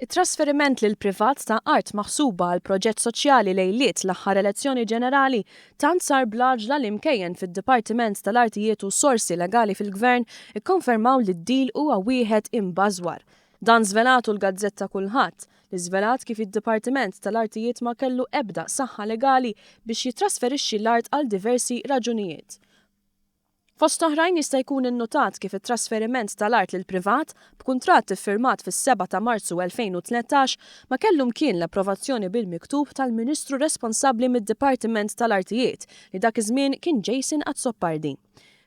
It-trasferiment lill-privat ta' art maħsuba għal proġett soċjali lejliet l-aħħar elezzjoni ġenerali tant sar bl-għaġla li mkejjen fid-Dipartiment tal-Artijiet u sorsi legali fil-Gvern ikkonfermaw li d-deal huwa wieħed imbażwar. Dan żvelatu l-gazzetta Kullħadd, li żvelat kif id-Dipartiment tal-Artijiet ma kellu ebda saħħa legali biex jittrasferixxi l-art għal diversi raġunijiet. Fost oħrajn jista' jkun innutat kif it-trasferiment tal-art lill-privat, b'kuntratt iffirmat fis-7 ta' Marzu 2013, ma kellu mkien l-approvazzjoni bil-miktub tal-Ministru responsabbli mid-Dipartiment tal-Artijiet, li dak iż-żmien kien Jason Azzopardi.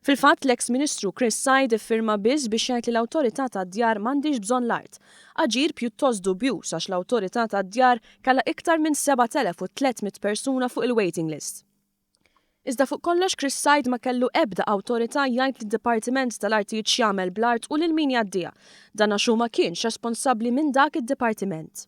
Fil-fatt, l-eks Ministru Chris Said iffirma biss biex jgħid li l-Awtorità tad-Djar m'għandhiex bżonn l-art. Aġir pjuttost dubjuż għax l-Awtorità tad-Djar kellha iktar minn 7,300 persuna fuq il-waiting list. Iżda fuq kollox Chris Said ma kellu ebda awtorità jgħid lid-Dipartiment tal-Artijiet x'jagħmel bl-art u lil min jgħaddiha. Dan għax hu ma kienx responsabbli minn dak id-dipartiment.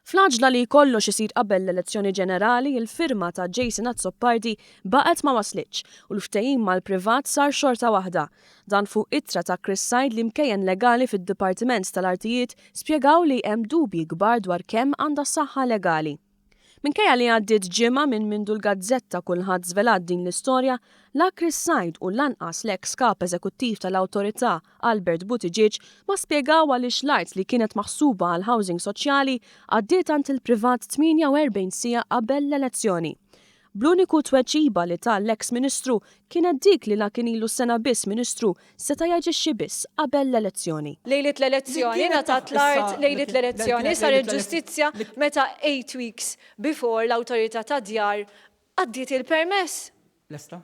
Fl-għaġla li kollox isir qabel l-elezzjoni ġenerali, il-firma ta' Jason Azzopardi baqgħet ma waslitx u l-ftehim mal-privat sar xorta waħda. Dan fuq ittra ta' Chris Said li mkejjen legali fid-Dipartiment tal-Artijiet spjegaw li hemm dubji kbar dwar kemm għandha saħħa legali. Minkejja li għaddiet ġimgħa minn mindu l-gazzetta Kulħadd żvelat din l-istorja, la Chris Said u lanqas l-eks Kap Eżekuttiv tal-Awtorità Albert Buttigieg ma spjegaw għaliex l-art li kienet maħsuba għall-housing soċjali għaddiet għand il-privat 48 siegħa qabel l-elezzjoni. Bl-uniku tweġiba li ta l-eks Ministru kienet dik li la kien ilu sena biss Ministru seta' jaġixxi biss qabel l-elezzjoni. Lejliet l-elezzjoni ngħatat l-art, lejliet l-elezzjoni saret ġustizzja meta 8 weeks before l-Awtorità tad-Djar għaddiet il-permess. Lesta?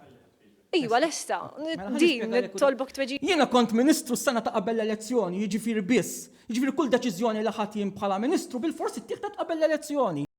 Iva, lesta. Din nitolbok tweġiba. Jiena kont Ministru s-sena ta' qabel l-elezzjoni, jiġifieri biss. Jiġifieri kull deċiżjoni li ħadt jien bħala Ministru bilfors ittieħdet qabel l-elezzjoni.